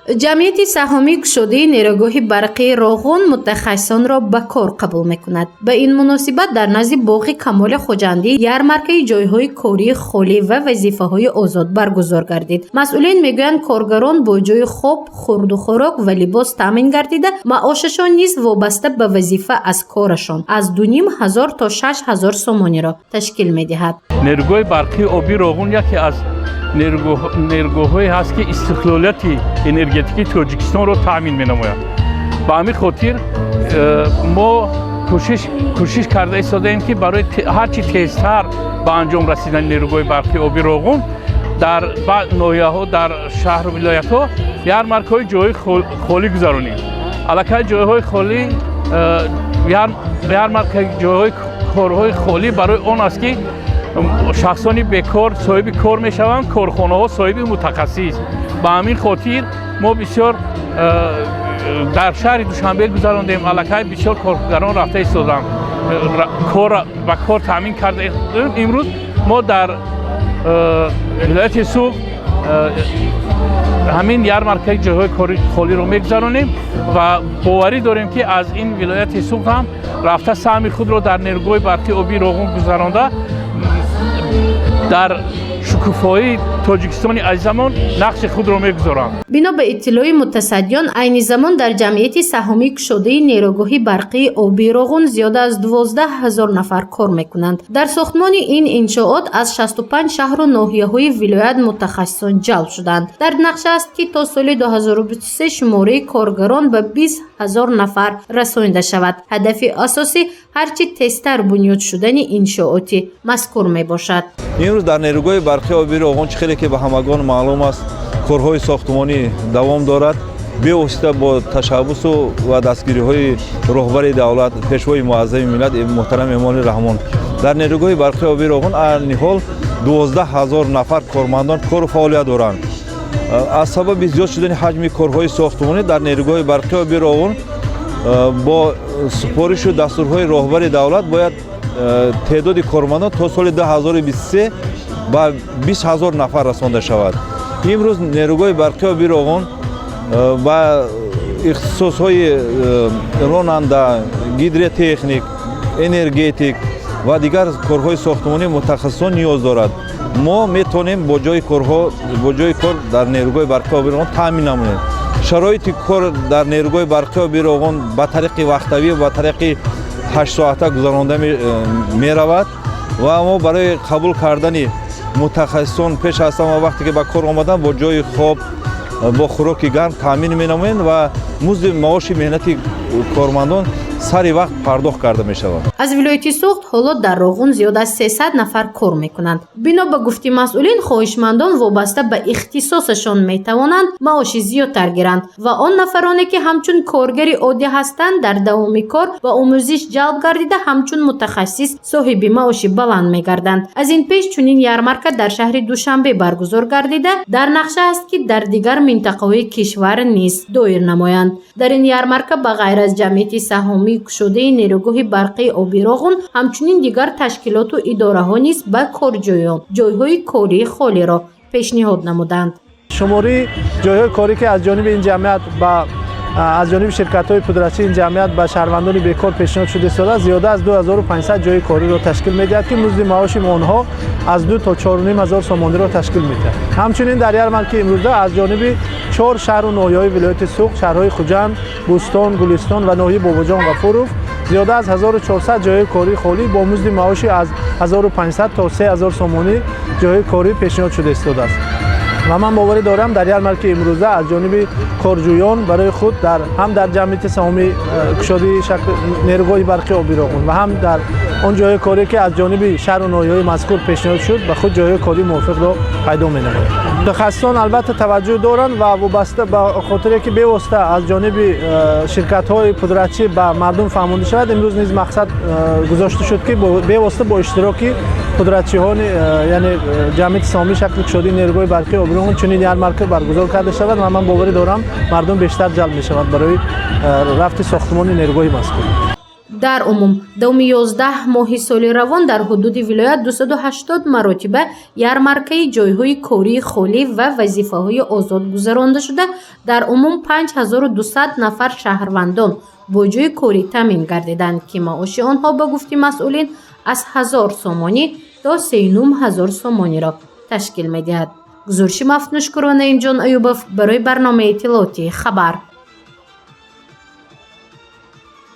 Ҷамъияти саҳомии кушодаи нерӯгоҳи барқии Роғун мутахассисонро ба кор қабул мекунад. Ба ин муносибат дар назди боғи Камоли Хуҷандӣ ярмаркаи ҷойҳои кории холӣ ва вазифаҳои озод баргузор гардид. Масъулин мегӯянд, коргарон бо ҷойи хоб, хӯрду хӯрок ва либос таъмин гардида, маошашон низ вобаста ба вазифа аз корашон аз 2500 то 6000 сомониро ташкил медиҳад. Нерӯгоҳи барқии обии Роғун яке аз нерӯгоҳҳое ҳаст, ки истиқлолияти энергетикии Тоҷикистонро таъмин менамояд. Ба ҳамин хотир мо кӯшиш карда истодаем, ки барои ҳарчи тезтар ба анҷом расидани нерӯгоҳи барқии оби Роғун дар ноҳияҳо, дар шаҳру вилоятҳо ярмаркаҳои ҷойҳои холӣ гузаронем. Аллакай ҷойҳои холӣ, ярмаркаи ҷойҳои корҳои холӣ барои он аст, ки шахсони бекор соҳиби кор мешаванд, корхонаҳо соҳиби мутахассис. Ба ҳамин хотир мо бисёр дар шаҳри Душанбе гузарондем. Аллакай бисёр коргарон рафта истоданд, ба кор таъмин карда. Имрӯз мо дар вилояти Суғд ҳамин ярмаркаи ҷойҳои кори холиро мегузаронем ва боварӣ дорем, ки аз ин вилояти Суғд ҳам рафта, саҳми худро дар нерӯгоҳи барқии обии Роғун гузаронда, дар шукуфоии Тоҷикистони азизамон нақши худро мегузоранд. Бино ба иттилои мутасаддиён, айни замон дар ҷамъияти саҳомии кушодаи нерӯгоҳи барқии обии Роғун зиёда аз 12 000 нафар кор мекунанд. Дар сохтмони ин иншоот аз 65 шаҳру ноҳияҳои вилоят мутахассисон ҷалб шуданд. Дар нақша аст, ки то соли 2023 шумораи коргарон ба 20 000 нафар расонида шавад. Ҳадафи асосӣ ҳарчи тезтар бунёд шудани иншооти мазкур мебошад. Имрӯз дар нерӯгоҳи барқии обии Роғун, чӣ хеле ки ба ҳамагон маълум аст, корҳои сохтмонӣ давом дорад. Бевосита бо ташаббусу ва дастгириҳои роҳбари давлат, Пешвои муаззами миллат муҳтарам Эмомалӣ Раҳмон, дар нерӯгоҳи барқии обии Роғун ниҳол 12 000 нафар кормандон кору фаъолият доранд. Аз сабаби зиёд шудани ҳаҷми корҳои сохтмонӣ дар нерӯгоҳи барқии обии Роғун, бо супоришу дастурҳои роҳбари давлат бояд теъдоди кормандон то соли 2023 ба 20 000 нафар расонда шавад. Имрӯз нерӯгоҳи барқии обии Роғун ба ихтисосҳои ронанда, гидротехник, энергетик ва дигар корҳои сохтмонӣ мутахассисон ниёз дорад. Мо метавонем бо ҷои корҳо, бо ҷои кор дар нерӯгоҳи барқии обии Роғун таъмин намоем. Шароити кор дар нерӯгоҳи барқии обии Роғун ба тариқи вақтавӣ, ба тариқи 8 соата гузаронда меравад ва мо барои қабул кардани мутахассисон пеш аз ҳама, вақте ки ба кор омадан, бо ҷои хоб, бо хӯроки гарм таъмин менамоем ва музди маоши меҳнати кормандон сари вақт пардохт карда мешавад. Аз вилояти Суғд ҳоло дар Роғун зиёд аз 300 нафар кор мекунанд. Бино ба гуфти масъулин, хоҳишмандон вобаста ба ихтисосашон метавонанд маоши зиёдтар гиранд ва он нафароне, ки ҳамчун коргари оддӣ ҳастанд, дар давоми кор ба омӯзиш ҷалб гардида, ҳамчун мутахассис соҳиби маоши баланд мегарданд. Аз ин пеш чунин ярмарка дар шаҳри Душанбе баргузор гардида, дар нақша аст, ки дар дигар минтақаҳои кишвар низ доир намоянд. Дар ин ярмарка ба ғайр аз ҷамъияти саҳомии кушодаи нерӯгоҳи барқии оби Роғун, ҳамчунин дигар ташкилоту идораҳо низ ба корҷӯён ҷойҳои кории холиро пешниҳод намуданд. Шумораи ҷойҳои корӣ, ки аз ҷониби ин ҷамъият ба аз ҷониби ширкатҳои пудратчии ин ҷамъият ба шаҳрвандони бекор пешниҳод шуда истодааст, зиёда аз 2500 ҷойи кориро ташкил медиҳад, ки музди маоши онҳо аз 2 то 4500 сомониро ташкил медиҳад. Ҳамчунин дар ярмарки имрӯза аз ҷониби чор шаҳру ноҳияҳои вилояти Суғд, шаҳрҳои Хуҷанд, Бӯстон, Гулистон ва ноҳияи Бобоҷон Ғафуров, зиёда аз 1400 ҷойҳои кории холӣ бо музди маоши аз 1500 то 3000 сомонӣ ҷойҳои корӣ пешниҳод шуда истодааст. Ва ман боварӣ дорам, дар ярмарки имрӯза аз ҷониби корҷӯён барои худ дар ҳам дар ҷамъияти саҳомии кушодии нерӯгоҳи барқи оби Роғун ва ҳам дар он ҷойҳои корӣ, ки аз ҷониби шаҳру ноҳияҳои мазкур пешниҳод шуд, ба худ ҷойҳои кории мувофиқро пайдо менамояд. Мутахассисон албатта таваҷҷӯҳ доранд ва вобаста ба хотире ки бевосита аз ҷониби ширкатҳои пудратчӣ ба мардум фаҳмонда шавад, имрӯз низ мақсад гузошта шуд, ки бевосита бо иштироки пудратчиҳони, яъне ҷамъияти саҳомии шакли кушодии нерӯгоҳи барқии оби Роғун, чунин ярмарка баргузор карда шавад. Ва ман боварӣ дорам, мардум бештар ҷалб мешавад барои рафти сохтмони нерӯгоҳи мазкур. Дар умум давоми 11 моҳи соли равон дар ҳудуди вилоят 280 маротиба ярмаркаи ҷойҳои кории холӣ ва вазифаҳои озод гузаронда шуда, дар умум 5200 нафар шаҳрвандон бо ҷойи корӣ таъмин гардиданд, ки маоши онҳо, ба гуфти масъулин, аз 1000 сомонӣ то 3500 сомониро ташкил медиҳад. Гузориши Мафтунушкурова, Наимҷон Аюбов барои барномаи иттилоотии «Хабар».